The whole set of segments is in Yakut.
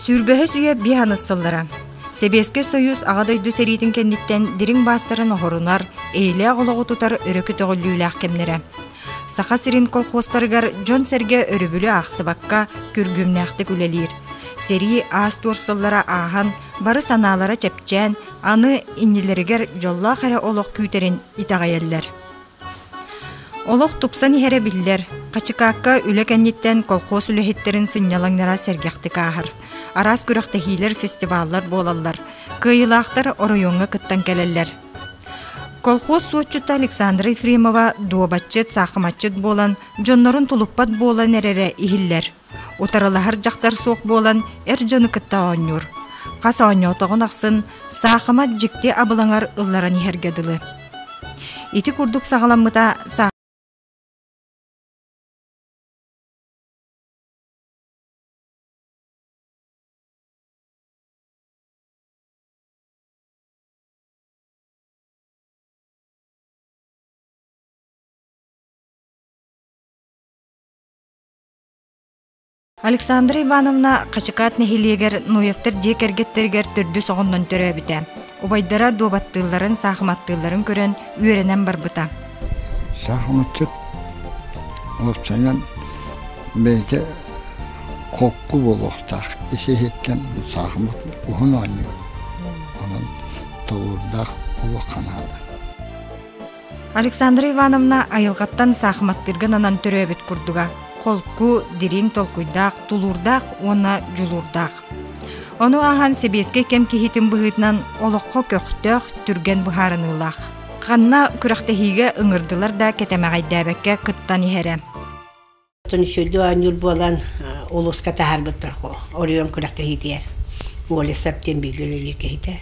Сүүрбэһис үйэ биһаныс сыллара. Сэбиэскэй Союз Аҕа дойду сэриитин кэнниттэн дириҥ баастарын оһорунар, эйэлээх олоҕу тутар өрө көтөҕүллүүлээх кэмнэрэ. Саха сирин колхозтарыгар дьон-сэргэ өрөбүлү аахсыбакка күргүөмнээхтик үлэлиир. Сэрии аас-туор сыллара ааһан, бары санаалара чэпчээн, аны иннилэригэр дьоллоох эрэ олох күүтэрин итэҕэйэллэр. Олох тупсан иһэрэ биллэр. Хачыкаакка үлэ кэнниттэн колхоз үлэһиттэрин сынньалаҥнара сэргэхтик ааһар. Араас күрэхтэһиилэр, фестиваллар буолаллар. Кыайыылаахтар оройуоҥҥа кыттан кэлэллэр. Колхоз суотчута Александра Ефремова дуобатчыт, саахыматчыт буолан, дьоннорун тулуппат буолан эрэрэ иһиллэр. Утарылаһар дьахтар суох буолан, эр дьону кытта оонньуур. Хас оонньоотоҕун ахсын саахымат дьикти абылаҥар ылларан иһэргэ дылы. Ити курдук саҕаламмыта Александра Ивановна Хачыкаат нэһилиэгэр Ноевтар дьиэ кэргэттэригэр төрдүс оҕоннон төрөөбүтэ. Убайдара дуобаттыылларын, саахыматтыылларын көрөн үөрэнэн барбыта. Саахыматчыт уопсайынан бэйэтэ холку буолуохтаах. Ис-иһиттэн саахымат уһун оонньуур. Онон толуурдаах буолуохха наада. Александра Ивановна айылҕаттан саахыматтыырга ананан төрөөбүт курдуга. Холку, дириҥ толкуйдаах, тулуурдаах уонна дьулуурдаах. Ону ааһан сэбиэскэй кэм киһитин быһыытынан олоххо көхтөөх, түргэн быһаарыныылаах. Ханна күрэхтэһиигэ ыҥырдылар да кэтэмэҕэйдээбэккэ кыттан иһэрэ. Оттон үчүгэйдик оонньуур буолан улууска таһаарбыттар оройуон күрэхтэһиитигэр Уолесап диэн бииргэ үлэлиир киһитэ.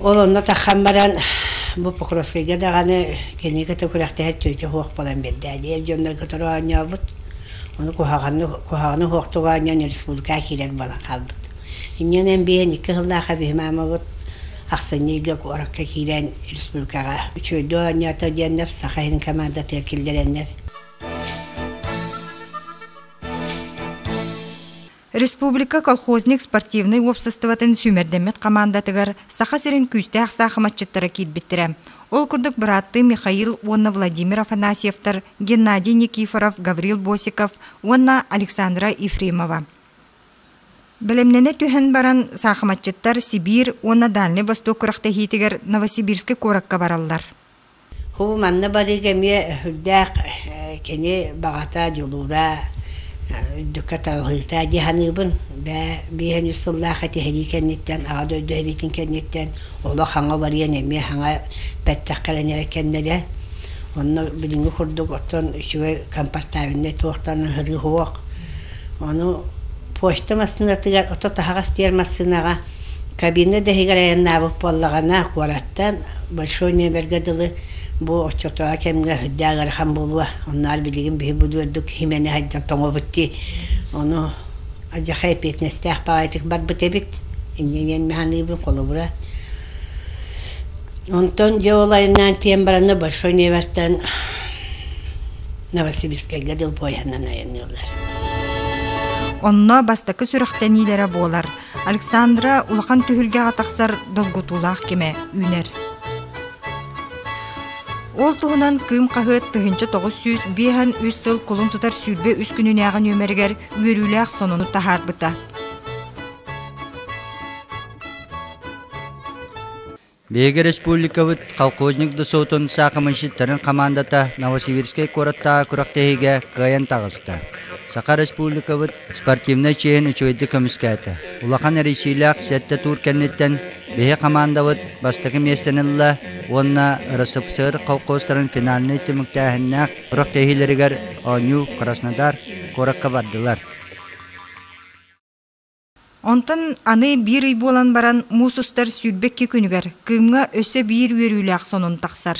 Ол онно таххан баран бу Покровскайга даҕаны кини кытта күрэхтэһэр түөтэ суох буолан биэрдэ. Эр дьоннорго торо оонньообут. Ону куһаҕаны куһаҕаны суохтук оонньоон республикаҕа киирэр буолан хаалбыт. Инньэнэн биһиэн икки сыллаахха биһи маамабыт ахсынньы ыйга куоракка киирэн республикаҕа үчүгэйдик оонньоото диэннэр Саха сирин командатыгар киллэрэннэр Республика колхозник спортивнай уопсастыбатын сүүмэрдэммит хамаандатыгар Саха сирин күүстээх саахыматчыттара киирбиттэрэ. Ол курдук бырааттыы Михаил уонна Владимир Афанасьевтар, Геннадий Никифоров, Гаврил Босиков уонна Александра Ефремова. Бэлэмнэнэ түһэн баран, саахыматчыттар Сибиир уонна Дальнай Восток күрэхтэһиитигэр Новосибирскай куоракка бараллар. Ху манна барыыга эмиэ сүрдээх кини баҕата, дьулуура, үрдүккэ талаһыыта дии саныыбын. Бээ, биэһэн үс сыллаах этиһэрии кэнниттэн, Аҕа дойду сэриитин кэнниттэн олох хаҥа уларыйан эмиэ хаҥа бэттэх кэлэн эрэ кэннэрэ. Онно билиҥҥи курдук оттон үчүгэй комфортабельнай туохтан ыһырыы суох. Ону почта массыынатыгар ото таһаҕас тиэр массыынаҕа кабина да иһигэр айаннаабыт буоллаҕына куораттан Большой Нүөмэргэ дылы бу оччотооҕу кэмҥэ сүрдээх ыарахан буолуо. Оннооҕор билигин биһи бу үөрдүк химэни хайдан тоҥобут дии. Ону адьаха эппиэтинэстээх баҕайытык барбыт эбит. Инньэ диэн саныыбын холобура. Онтон дьэ ол айаннаан тиийэн баранна Большой Невертэн Новосибирскайга дыл поеһынан айанныыллар. Онно бастакы сүрэхтэниилэрэ буолар. Александра улахан түһүлгэҕэ тахсар долгутуулаах кэмэ үүнэр. Ол туһунан Кыым хаһыат 1953 сыл кулун тутар 23 күнүнээҕи нүөмэригэр үөрүүлээх сонуну таһаарбыта. Биһиги республикабыт колхозник ДСО-тун саахыманщиттарын хамаандата Новосибирскай куораттааҕы күрэхтэһиигэ кыайан таҕыста. Саха Республикабыт спортивнай чиэһин үчүгэйдик көмүскээтэ. Улахан эрийсиилээх сэттэ туур кэнниттэн биһи хамаандабыт бастакы миэстэни ылла уонна РСФСР колхозтарын финальнай түмүктээһиннээх күрэхтэһиилэригэр оонньуу Краснодар куоракка бардылар. Онтон аны биир ый буолан баран муус устар 22 күнүгэр Кыымҥа өссө биир үөрүүлээх сонун тахсар.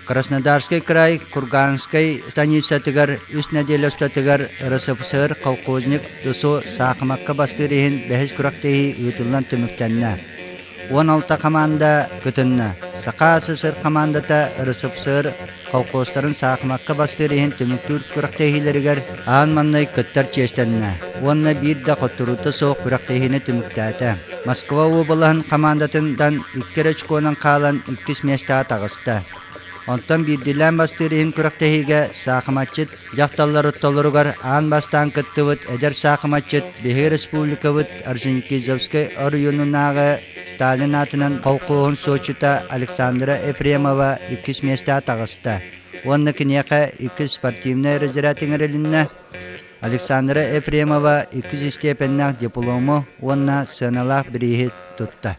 Краснодарскай край Курганскай станицатыгар үс нэдиэлэ устатыгар РСФСР колхозник ДСО саахымакка бастыыр иһин бэһис күрэхтэһии ыытыллан түмүктэннэ. 16 хамаанда кытынна. Саха СССР хамаандата РСФСР колхозтарын саахымакка бастыыр иһин түмүктүүр күрэхтэһиилэригэр аан маҥнай кыттар чиэстэннэ уонна биир да хотторуута суох күрэхтэһиини түмүктээтэ. Москва уобалаһын хамаандатыттан икки эрэ очконан хаалан иккис миэстэҕэ таҕыста. Онтон биирдиилээн бастыыр иһин күрэхтэһиигэ саахыматчыт дьахталлар ортолоругар аан бастаан кыттыбыт эдэр саахыматчыт биһиги республикабыт Орджоникидзевскай оройуонунааҕы Сталин аатынан холкуоһун суоччута Александра Ефремова иккис миэстэҕэ таҕыста уонна киниэхэ иккис спортивнай разряд иҥэрилиннэ. Александра Ефремова иккис истиэпэннээх диплому уонна сыаналаах бирииһи тутта.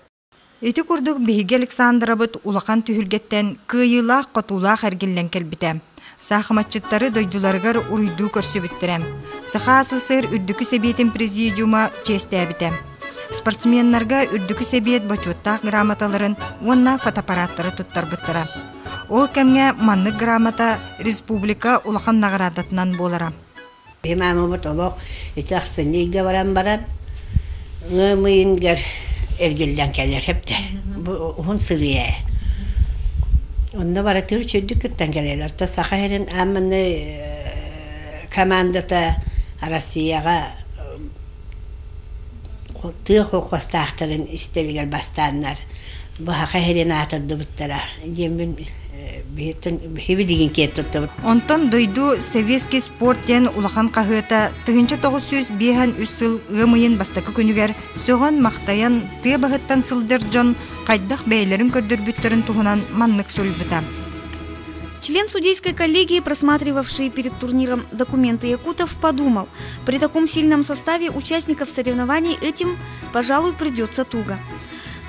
Ити курдук биһиги Александрабыт улахан түһүлгэттэн кыайыылаах-хотуулаах эргиллэн кэлбитэ. Саахыматчыттары дойдуларыгар уруйдуу көрсүбүттэрэ. Саха СССР Үрдүкү Сэбиэтин Президиума чиэстээбитэ. Спортсменнарга Үрдүкү Сэбиэт бочуоттаах грамоталарын уонна фотоаппараттары туттарбыттара. Ол кэмҥэ маннык грамота республика улахан наҕараадатынан буолара. Биһи маамабыт олох ити ахсынньы ыйга баран баран ыам ыйынгар эргиллэн кэлэр эптэ. Бу уһун сырыы ээ. Онно барытыгар үчүгдүк кыттан кэлэлэр. То Саха сирин аан маҥнай командата Россияҕа тыа холкуостаахтарын истэригэр бастааннар бу Саха сирин аатырдыбыттара диэммин биһиги киэн туттабыт. Онтон дойду Советский спорт диэн улахан хаһыата 1953 сыл ыам ыйын бастакы күнүгэр сөҕөн-махтайан тыа баһыттан сылдьар дьон хайдах бэйэлэрин көрдөрбүттэрин туһунан маннык суруйбута. Член судейской коллегии, просматривавший перед турниром документы якутов, подумал, при таком сильном составе участников соревнований этим, пожалуй, придется туго.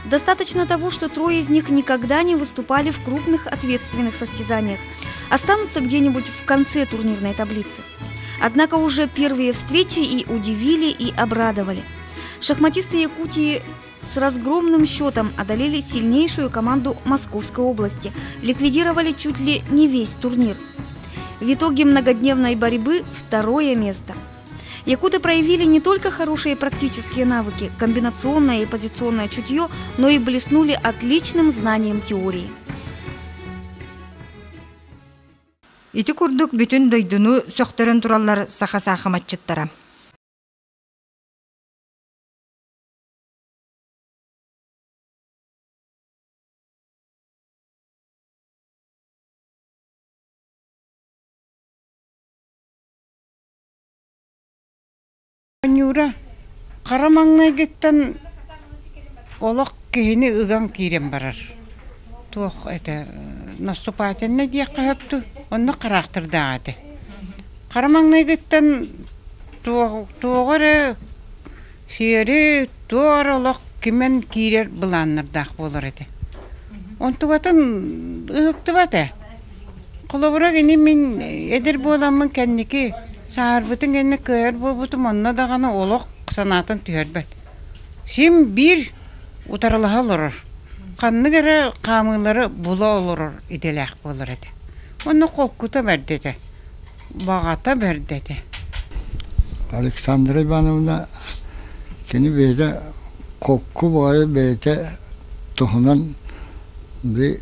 Достаточно того, что трое из них никогда не выступали в крупных ответственных состязаниях, останутся где-нибудь в конце турнирной таблицы. Однако уже первые встречи и удивили, и обрадовали. Шахматисты Якутии с разгромным счетом одолели сильнейшую команду Московской области, ликвидировали чуть ли не весь турнир. В итоге многодневной борьбы второе место. Якуты проявили не только хорошие практические навыки, комбинационное и позиционное чутье, но и блеснули отличным знанием теории. Ити курдук бүтүн дойдуну сөхтөрөн тураллар саха саахыматчыттара. Ньуура хара маҥнайгыттан олох киһини ыган киирэн барар. Туох это наступательнай диэххэ сөп дуу, онно хараахтырдаах этэ. Хара маҥнайгыттан туоҕу эрэ сиэри, туох эрэ олох кимэн киирэр былааннардаах буолар этэ. Онтугатын ыһыктыбат ээ. Холобура кини мин эдэр буоламмын кэнники сааһырбытын кэннэ кыайар буолбутум онно даҕаны олох санаатын түһэрбэт. Син биир утарылаһа олорор. Ханнык эрэ хаамыылары була олорор идэлээх буолар этэ. Онно холкута бэрдэ этэ, баҕата бэрдэ этэ. Александра Ивановна кини бэйэтэ холку баҕайы бэйэтэ туһунан били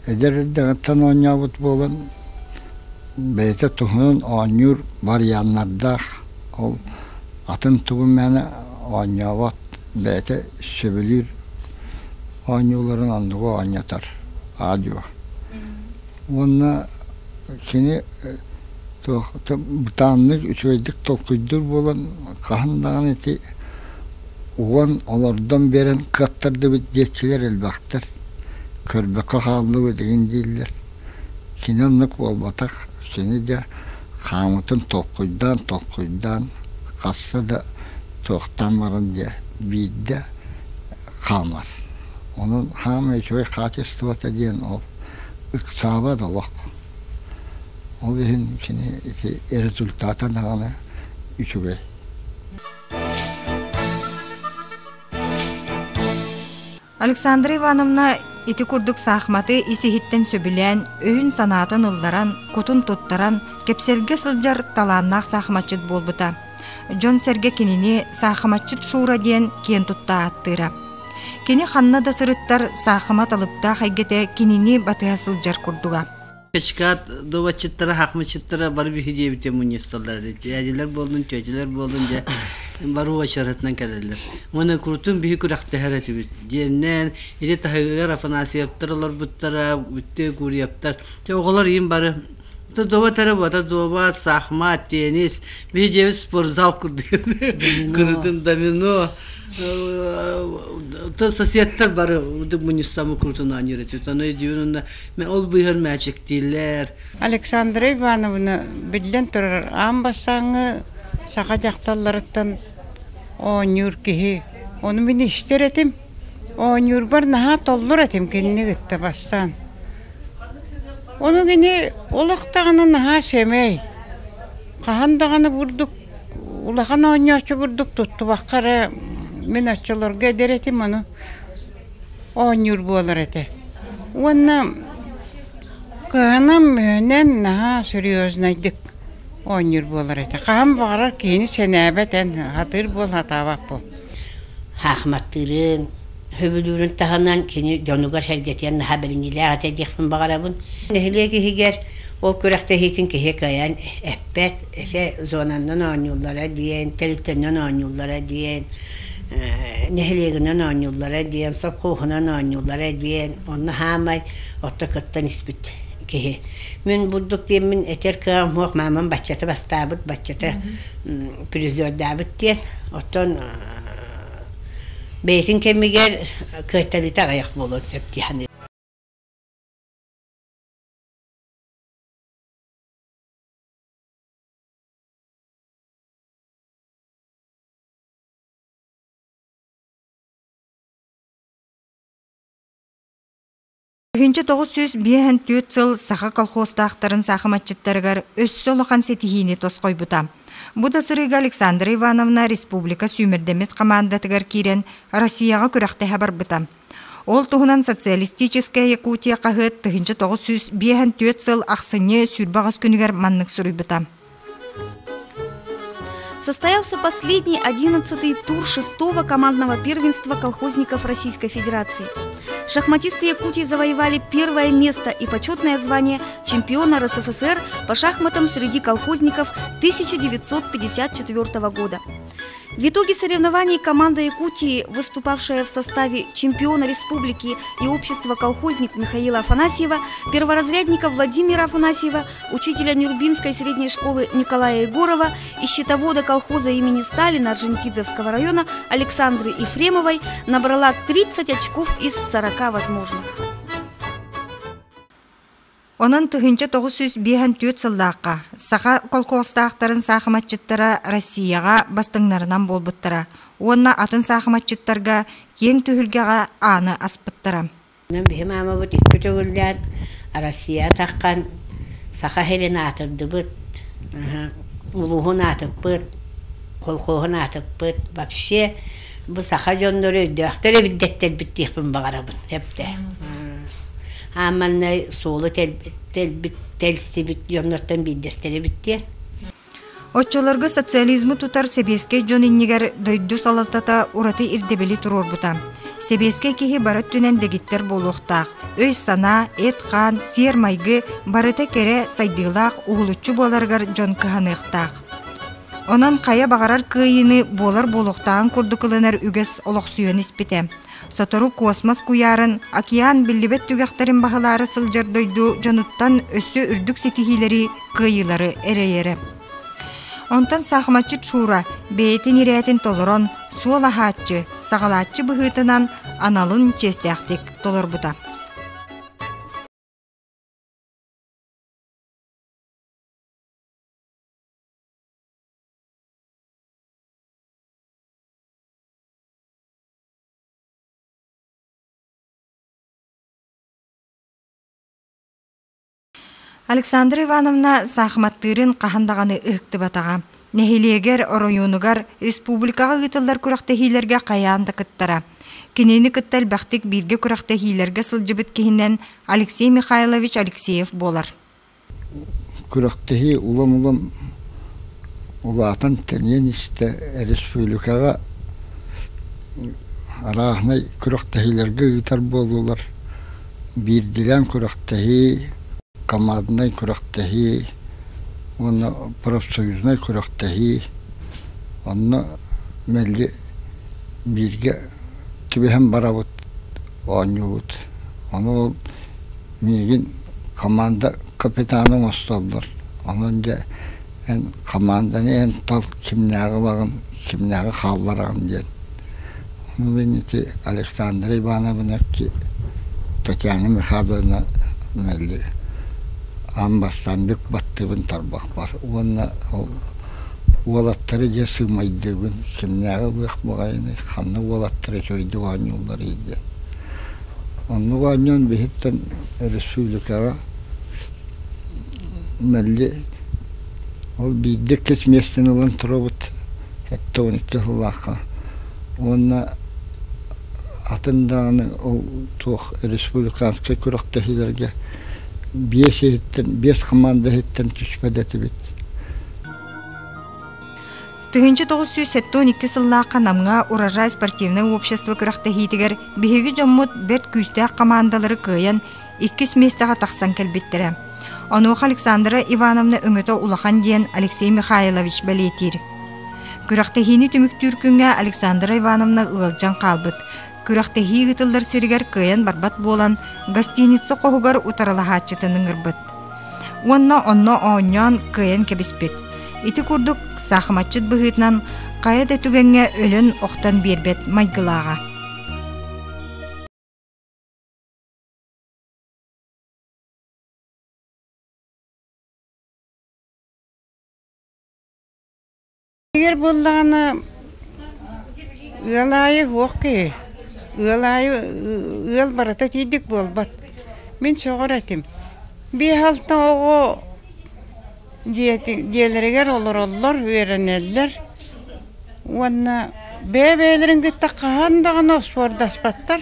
Эдэр эрдэҕиттэн оонньообут буолан, бэйэтэ туһунан оонньуур варианнардаах, ол атын тугу мээнэ оонньообот, бэйэтэ сөбүлүүр оонньууларын оннугу оонньотор аа-дьуо. Уонна кини туох бытааннык үчүгэйдик толкуйдуур буолан хаһан даҕаны ити уган олордон биэрэн кыаттардыбыт диэччилэр элбэхтэр, көрбөккө хааллыбыт игин дииллэр. Кини оннук буолбатах, кини дьэ хаамытын толкуйдаан толкуйдаан хаста да туохтаан баран дьэ биирдэ хаамар. Онон хаамай үчүгэй хаачыстыбата диэн ол ыксаабат олох. Ол иһин кини ити результата даҕаны үчүгэй. Александра Ивановна ити курдук саахыматы ис-иһиттэн сөбүлээн, өйүн-санаатын ылларан, кутун туттаран, кэпсэлгэ сылдьар талааннаах саахыматчыт буолбута. Дьон-сэргэ кинини саахыматчыт Шура диэн киэн тутта ааттыыра. Кини ханна да сырыттар саахымат алыптаах эйгэтэ кинини батыһа сылдьар курдуга. Качкаат дуобатчыттара, хахмачыттара бары биһи диэбитэ мунньусталлар дьээдьилэр буоллун, тетялар буоллун дьэ бары уочаратынан кэлэллэр. Уонна курутун биһи күрэхтэһэр этибит. Диэннээн ити таһыгар Афанасьевтар олорбуттара, Бүттэ Гурьевтар. Те оҕолор иин бары дуобат эрэ буота дуобат, сахмат, теннис, биһи дьиэбит спортзал курдук. Курутун домино, соседтар бары мунньустамы курутун оонньуур этибит. Ону өйдүүбүн уонна Ол быыһар мээчиктииллэр. Александра Ивановна биллэн турар аан бастааҥҥы саха дьахталларыттан оонньуур киһи. Ону мин истэр этим. Оонньуурбар наһаа толлор этим кинини кытта бастаан. Ону кини олох даҕаны наһаа сэмэй. Хаһан даҕаны бурдук улахан оонньооччу курдук туттубакка эрэ мин оччолорго эдэр этим ону оонньуур буолар этэ. Уонна кыһанан мүһүнэн наһаа серьезнайдык оонньуур буолар этэ. Хаһан баҕарар киһини сэнээбэт эн сатыыр буол сатаабат буол. Хаахматтыырын, сөбүлүүрүн таһынан кини дьонугар-сэргэтигэр наһаа бэриниилээх этэ диэхпин баҕарабын. Нэһилиэк иһигэр ол күрэхтэһиитин киһи кыайан эппэт, эсэ зонаннан оонньууллара диэн, тэрилтэннэн оонньууллара диэн, нэһилиэгинэн оонньууллара диэн, сопхуоһунан оонньууллара диэн, онно хаамай отто кыттан испит киһи. Мин бурдук диэммин этэр кыаҕым суох, маамам баччата бастаабыт, баччата призердаабыт диэн. Оттон бэйэтин кэмигэр кыайтарыыта аҕыйах буолуон сөп дии саныыбын. 1954 сыл саха колхозтаахтарын саахыматчыттарыгар өссө улахан ситиһиини тосхойбута. Бу да сырыыга Александра Ивановна республика сүүмэрдэммит хамаандатыгар киирэн Россияҕа күрэхтэһэ барбыта. Ол туһунан «Социалистическая Якутия» хаһыат 1954 сыл ахсынньы 28 күнүгэр маннык суруйбута. Состоялся последний 11-й тур шестого командного первенства колхозников Российской Федерации. Шахматисты Якутии завоевали первое место и почетное звание чемпиона РСФСР по шахматам среди колхозников 1954 года. В итоге соревнований команда Якутии, выступавшая в составе чемпиона республики и общества колхозник Михаила Афанасьева, перворазрядника Владимира Афанасьева, учителя Нюрбинской средней школы Николая Егорова и счетовода колхоза имени Сталина Орджоникидзевского района Александры Ефремовой, набрала 30 очков из 40 возможных. Онон 1954 сыллаахха саха колхозтаахтарын саахыматчыттара Россияҕа бастыҥнарынан буолбуттара уонна атын саахыматчыттарга киэҥ түһүлгэҕэ ааны аспыттара. Онон биһи маамабыт икки төгүллээн Россия таххан Саха сирин аатырдыбыт, улууһун аатыппыт, колхоһун аатыппыт. Вообще бу саха дьонноро өйдөөхтөр эбит дэттэрбит диэхпин баҕарабын эптэ. Аан маҥнай суолу тэлбит, тэлсибит дьоннортон биирдэстэрэ эбит диэн. Оччолорго социализмы тутар сэбиэскэй дьон иннигэр дойду салалтата ураты ирдэбили туруорбута. Сэбиэскэй киһи бары өттүнэн дэгиттэр буолуохтаах. Өй-санаа, эт-хаан, сиэр-майгы барыта кэрэ, сайдыылаах, уһулуччу буоларыгар дьон кыһаныахтаах. Онон хайа баҕарар кыайыыны буолар буолуохтааҕын курдук ылынар үгэс олохсуйан испитэ. Сотору космос куйаарын, океан биллибэт түгэхтэрин баһылаары сылдьар дойду дьонуттан өссө үрдүк ситиһиилэри, кыайыылары эрэйэрэ. Онтон саахыматчыт Шура бэйэтин ирээтин толорон, суол аһааччы, саҕалааччы быһыытынан аналын чиэстээхтик толорбута. Александра Ивановна саахыматтыырын хаһан даҕаны ыһыктыбатаҕа. Нэһилиэгэр, оройуонугар, республикаҕа ыытыллар күрэхтэһиилэргэ хайаан да кыттара. Кинини кытта элбэхтик бииргэ күрэхтэһиилэргэ сылдьыбыт киһинэн Алексей Михайлович Алексеев буолар. Күрэхтэһии улам-улам улаатан тэнийэн истэ республикаҕа Арааһынай күрэхтэһиилэргэ ыытар буоллулар. Биирдиилээн күрэхтэһии, команднай күрэхтэһии уонна профсоюзнай күрэхтэһии. Онно мэлдьи бииргэ түбэһэн барабыт, оонньуубут. Ону ол миигин команда капитана оҥостоллор. Онон дьэ эн команданы эн тал кимнээҕи ылаҕын, кимнээҕи хааллараҕын диэн. Ону мин ити Александра Ивановна Татьяна Михайловна мэлдьи аан бастаан бүк баттыыбын тарбахпар уонна ол уолаттары дьэ сыымайдыыбын, кимнээҕи ылыах баҕайыный, ханна уолаттар үчүгэйдик оонньуулларый диэн. Оннук оонньоон биһиттэн республикаҕа мэлдьи ол биирдэ иккис миэстэни ылан турабыт 72 сыллаахха уонна атын даҕаны ол туох республиканскай күрэхтэһиилэргэ биэс иһиттэн биэс команда иһиттэн түспэт этибит. 1972 сыллаахха Намҥа «Урожай» спортивнай общество күрэхтэһиитигэр биһиги дьоммут бэрт күүстээх хамаандалары кыайан иккис миэстэҕэ тахсан кэлбиттэрэ. Онуоха Александра Ивановна өҥөтө улахан диэн Алексей Михайлович бэлиэтиир. Күрэхтэһиини түмүктүүр күҥҥэ Александра Ивановна ыалдьан хаалбыт. Күрэхтэһии ыытыллар сиригэр кыайан барбат буолан, гостиница хоһугар утарылаһааччытын ыҥырбыт. Уонна онно оонньоон кыайан кэбиспит. Ити курдук саахыматчыт быһыытынан хайа да түгэҥҥэ өлөн-охтон биэрбэт майгылааҕа. Эгер буоллаҕына ыал аайы уох киһи, ыал аайы ыал барыта итиирдик буолбат. Мин сөҕөр этим. Биэс-алта оҕо дьиэлэригэр олороллор, үөрэнэллэр уонна бэйэ-бэйэлэрин кытта хаһан даҕаны оспуордаспаттар.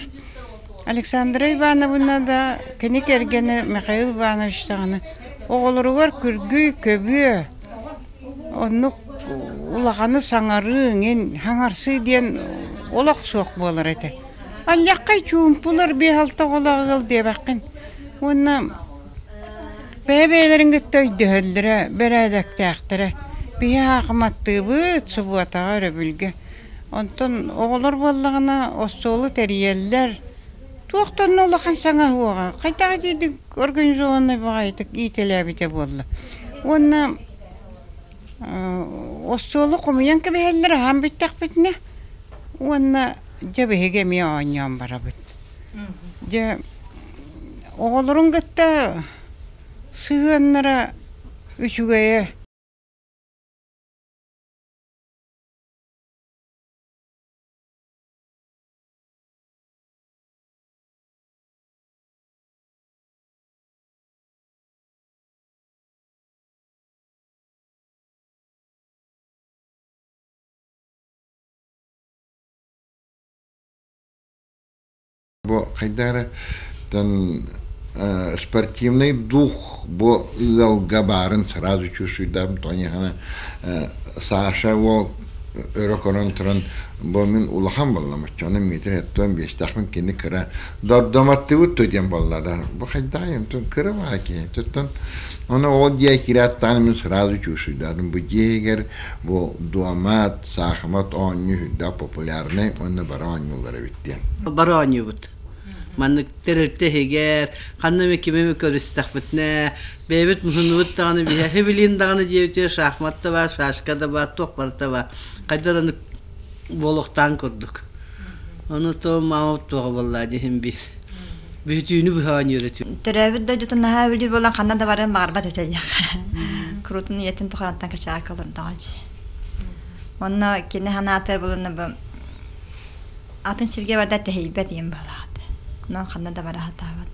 Александра Ивановна да, кини кэргэнэ Михаил Иванович даҕаны оҕолоругар күргүй, көбүө Оннук улаханы саҥарыы эҥин, хаҥарсыы диэн олох суох буолар этэ. Алльаххай чуумпулар биэс-алта оҕолоох ыал диэбэххин. Уонна бэйэ-бэйэлэрин кытта өйдөһөллөрө, бэрээдэктээхтэрэ. Биһи аахыматтыыбыт субуотаҕа, өрөбүлгэ. Онтон оҕолор буоллаҕына остуолу тэрийэллэр. Туох да онно улахан саҥа суоҕа. Хайдах итиирдик организованнай баҕайытык иитэлээбитэ буолла. Уонна остуолу хомуйан кэбиһэллэр аһаан бүттэхпитинэ уонна дьэ биһиги эмиэ оонньоон барабыт. Дьэ оҕолорун кытта сыһыаннара үчүгэйэ. Бу хайдах эрэ спортивный дух бу ыалга баарын сразу чувствуйдаам Тоня Саша уол өрө көрөн туран бу мин улахан буоллам оччону метр эттон биэстэхпин кини кыра дордоматтыбыт то диэн буолла да бу хайдаҕай кыра баа киһи туттан ону ол дьиэ киирээттаҕына мин сразу чувствуйдаатым бу дьиэ бу дуомат саахымат оонньуу үрдээх популярнай уонна бары оонньуулар эбит диэн бары оонньуубут маннык тэрилтэ иһигэр ханна эмэ кими эмэ көрүстэхпитинэ бэйэбит муһуннубут даҕаны биһиэхэ билин даҕаны диэбитигэр шахмат да баар шашка да баар туох барыта баар хайдах эрэ буолуохтаан курдук ону то маама туоҕа буоллаа диһин биир бүтүүнү быһа оонньуур этим Төрөөбүт дойдутун наһаа билир буолан ханна да барыан баҕарбат этэ диэххэ. Куруутун ийэтин тухарантан качаакка олордоҕо дии. Онно кини санаатыгар булунна бу атын сиргэ барда тэһийбэт ийэм баҕалаах этэ. Онон ханна да бара сатаабат.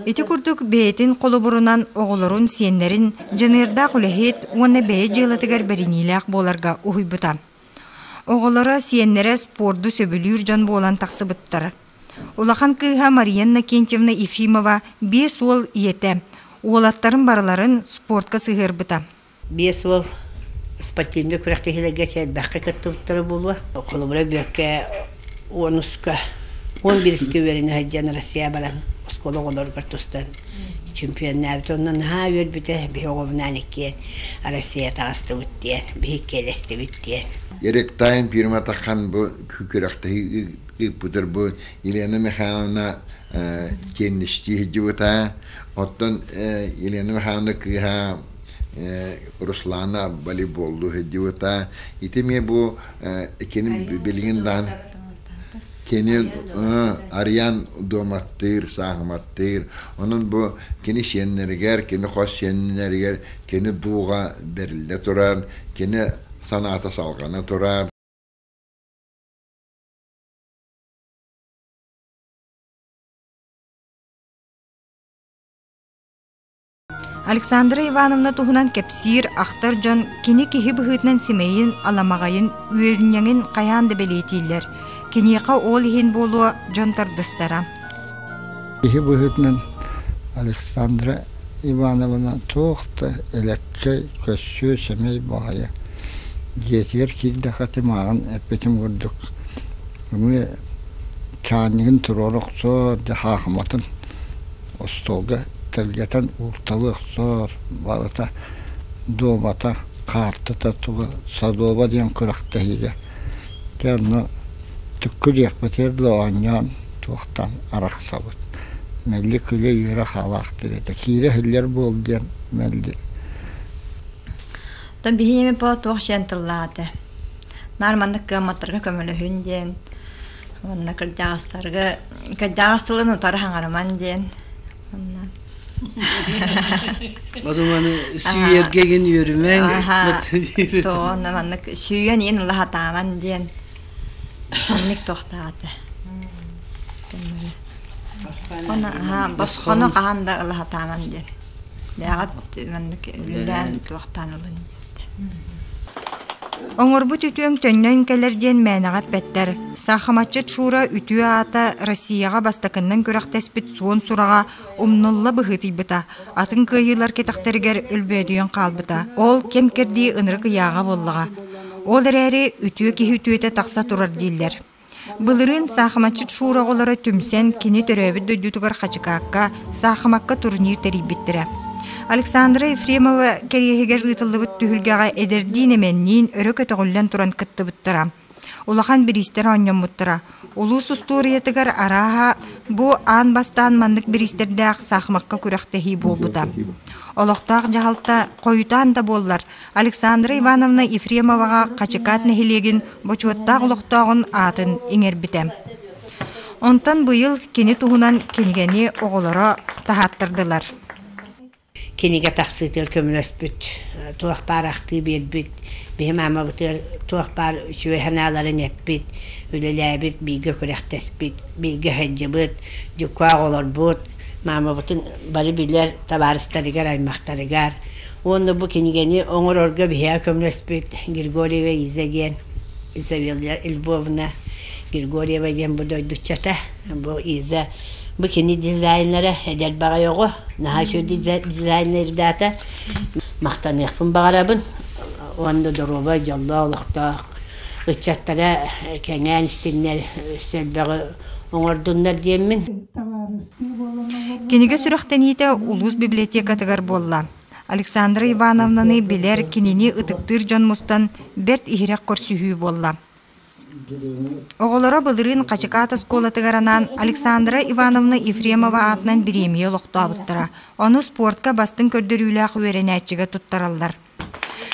Ити курдук бэйэтин холобурунан оҕолорун, сиэннэрин дьаныардаах үлэһит уонна бэйэ дьыалатыгар бэриниилээх буоларга уһуйбута. Оҕолоро, сиэннэрэ спорду сөбүлүүр дьон буолан тахсыбыттара. Улахан кыыһа Мария Иннокентьевна Ефимова биэс уол ийэтэ, уолаттарын барыларын спортка сыһыарбыта. Биэс уол спортивнай күрэхтэһиилэргэ элбэххэ кыттыбыттара буолуо. Холобура, Бүөккэ Уонуска, 11-искэ үөрэнэ сылдьан Россия баран оскуола оҕолоругар тустан чемпионнаабыт. Онно наһаа үөрбүтэ, биһи оҕобунаан иккиэн Россия таҕыстыбыт диэн, биһи иккиэлэстибит диэн. Эректайн фирматахан бу күрэхтэһии ыыппытыр бу Елена Михайловна теннистии сылдьыбыта. Оттон Елена Михайловна кыыһа Руслана волейболлуу сылдьыбыта. Ити эмиэ бу кини билигин даҕаны кини Ариан дуоматтыыр, саахыматтыыр. Онон бу кини сиэннэригэр, кини хос сиэннэригэр кини дууҕа бэриллэ турар, кини санаата салҕана турар. Александра Ивановна туһунан кэпсиир, ахтар дьон кини киһи быһыытынан симэйин, аламаҕайын, үөрүнньэҥин хайаан да бэлиэтииллэр. Киниэхэ ол иһин буолуо дьон тардыстара. Киһи быһыытынан Александра Ивановна туох да элэккэй, көссүө, сэмэй баҕайы дьиэтигэр киирдэххэ тымааҕын эппитим курдук ымыы чаанньыгын туруора охсоор, дьэ хаахыматын остуолга тэлгэтэн уурталыы охсор, барыта дуомата, хаартыта туга садуоба диэн күрэхтэһиигэ дьэ онно түккүлүөхпүтүгэр дылы оонньоон туохтан арахсабыт. Мэлдьи күлэ-үөрэ хаалаахтыыр этэ. Киирэ иһиллэр буол диэн мэлдьи. Оттон биһиги по туох сиэн тыллаах этэ. Наар маннык кыамматтарга көмөлөһүн диэн уонна кырдьаҕастарга кырдьаҕас тылын утары хаҥарыман диэн уонна Одуманы сүйэргэгин үөрүмэҥ тоҕо маннык сүйэн иин ыла сатааман диэн маннык туохтаата Оны босхону хаһан да ыла сатааман диэн бэҕэт маннык үлэлээн туохтаан ылын Оҥорбут үтүөҥ төннөн кэлэр диэн мээнэҕэ эппэттэр. Саахыматчыт Шура үтүө аата Россияҕа бастакыннан күрэхтэспит суон сураҕа умнулла быһыытыйбыта, атын кыайыылар кэтэхтэригэр өлбөөдүйэн хаалбыта. Ол кэм-кэрдии ынырык ыйааҕа буоллаҕа. Ол эрээри үтүө киһи үтүөтэ тахса турар дииллэр. Былырыын саахыматчыт Шура оҕолоро түмсэн кини төрөөбүт дойдутугар Хачыкаакка саахымакка турнир тэрийбиттэрэ. Александра Ефремова кэриэһигэр ыытыллыбыт түһүлгэҕэ эдэрдиин-эмэнниин өрө көтөҕүллэн туран кыттыбыттара. Улахан бириистэр оонньоммуттара. Улуус устуоруйатыгар арааһа бу аан бастаан маннык бириистэрдээх саахымакка күрэхтэһии буолбута. Олохтоох дьаһалта хойутаан да буоллар, Александра Ивановна Ефремоваҕа Хачыкаат нэһилиэгин бочуоттаах олохтооҕун аатын иҥэрбитэ. Онтон быйыл кини туһунан кинигэни оҕолоро таһааттардылар. Кинигэ тахсыытыгар көмөлөспүт, туох баар ахтыы биэрбит, биһи маамабытыгар туох баар үчүгэй санааларын эппит, үлэлээбит, бииргэ күрэхтэспит, бииргэ сылдьыбыт, дьуккаах олорбут, маамабытын бары билэр табаарыстарыгар, аймахтарыгар Уонна бу кинигэни оҥорорго биһиэхэ көмөлөспүт Григорьева Иза диэн Изавелла Львовна Григорьева диэн бу дойдуччата. Бу Иза бу кини дизайнера эдэр баҕайы оҕо, наһаа үчүгэй дизайнердаата. Махтаныахпын баҕарабын. Уонна доруобай, дьоллоох олохтоох ыччаттара кэҥээн истиннэр, өссө элбэҕи оҥордуннар диэммин. Кинигэ сүрэхтэниитэ улуус библиотекатыгар буолла. Александра Ивановнаны билэр, кинини ытыктыыр дьон мустан бэрт иһирэх көрсүһүү буолла. Оҕолоро былырыын Хачыкаат оскуолатыгар анаан Александра Ивановна Ефремова аатынан бириэмийэ олохтообуттара. Ону спортка бастыҥ көрдөрүүлээх үөрэнээччигэ туттараллар.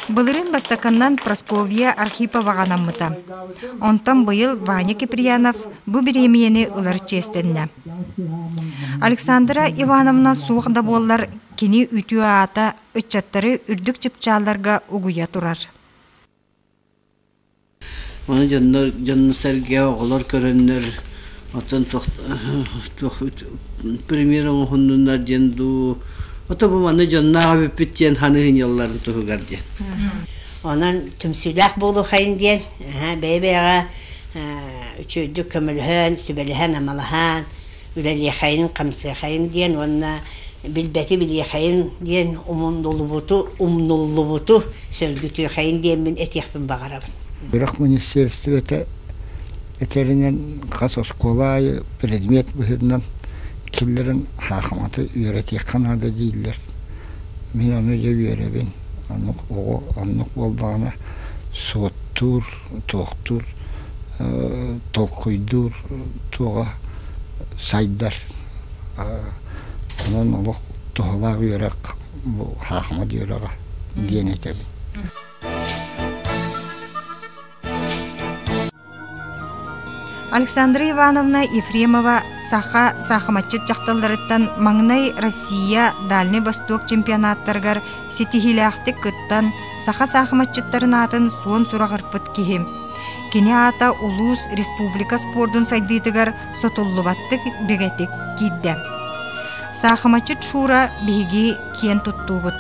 Былырыын бастакыннан Прасковья Архиповаҕа анаммыта. Онтон быйыл Ваня Киприянов бу бириэмийэни ылар чиэстэннэ. Александра Ивановна суох да буоллар, кини үтүө аата ыччаттары үрдүк чыпчаалларга угуйа турар. Ону дьоннор дьонно-сэргэ оҕолор көрөннөр оттон туох туох премьер оҥоһуннуннар диэн дуу ото бу манна дьонноох эбиппит диэн ханыһынньалларын туһугар диэн. Онон түмсүүлээх буолуохайын диэн бэйэ-бэйэҕэ үчүгэйдик көмөлөһөн, сүбэлэһэн-амалаһан үлэлиэхэйин, хамсыахайын диэн уонна билбэти билиэхэйин диэн умнуллубуту умнуллубуту сөргүтүөхэйин диэммин этиэхпин баҕарабын. Үөрэх министиэристибэтэ этэринэн хас оскуола аайы предмет быһыытынан киллэрэн саахыматы үөрэтиэххэ наада дииллэр. Мин ону дьэ үөрэбин. Оннук оҕо оннук буоллаҕына суоттуур, туохтуур, толкуйдуур туоҕа сайдар. Онон олох туһалаах үөрэх бу саахымат үөрэҕэ диэн этэбин. Александра Ивановна Ефремова саха саахыматчыт дьахталларыттан маҥнай Россия Дальнай Восток чемпионаттарыгар ситиһиилээхтик кыттан саха саахыматчыттарын аатын суон сураҕырпыт киһи. Кини аата улуус республика спордун сайдыытыгар сотуллубаттык бигэтик киирдэ. Саахыматчыт Шура биһиги киэн туттуубут.